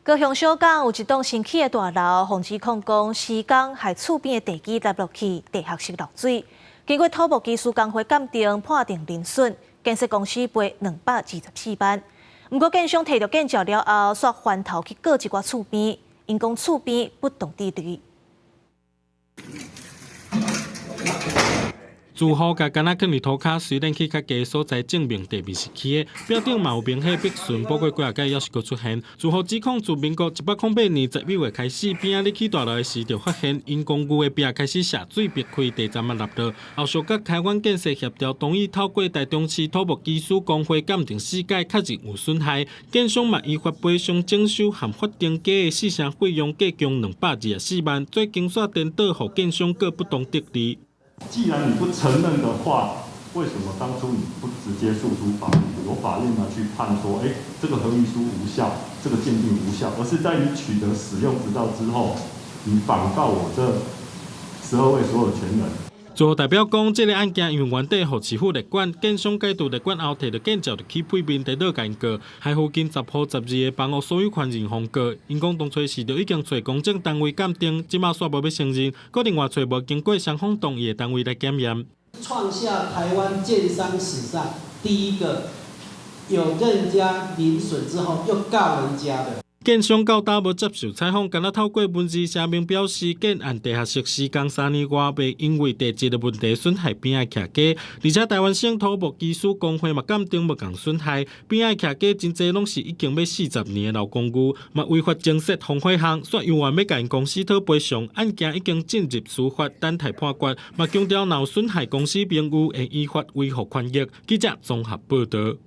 高雄小港有一棟新起的大樓，予指控講施工害厝邊的地基塌落去，地下室漏水。經過土木技師公會鑑定，判定鄰損，建設公司賠224萬。毋過建商提著建照了後，煞翻頭去告一寡厝邊，𪜶講厝邊不當得利。住戶共敢若囥佇塗跤，雖然去較低所在證明地面是起的，壁頂嘛有明顯逼損，不過幾仔擺猶是閣出現。住戶指控自民國108年11月開始，邊仔咧起大樓的時就發現，𪜶公寓的壁開始瀉水癟開，地層嘛塌落。後續佮台灣建設協調同意透過台中市土木技師公會鑑定司改確認有損害，建商嘛依法賠償整修和法定價的四成費用，計共224萬，最終煞顛倒予建商告不當得利。既然你不承認的話，為什麼當初你不直接訴諸法律，由法院呢去判說，哎，這個合意書無效，這個鑑定無效，而是在你取得使用執照之後，你反告我這12位所有權人。住戶代表講，這个案件因為原底予市府列管，建商解除列管後，提著建照就起屁面佇倒共𪜶告，害附近10戶12個房屋所有權人予告。𪜶講當初時就已經揣公證單位鑑定，這馬煞無欲承認，閣另外揣無經過雙方同意的單位來檢驗。創下台灣建商史上第一個有認家鄰損之後又告人家的。建商到今無接受採訪，干焦透過文字聲明表示，建案地下室施工3年外，袂因為地質的問題損害邊仔徛家。而且台灣省土木技師公會嘛鑑定無仝損害，邊仔徛家真濟攏是已經欲40年的老公寓，嘛違法增設防火巷，煞猶原欲共𪜶公司討賠償。案件已經進入司法等待判決，嘛強調若有損害公司名譽，會依法維護權益。記者綜合報導。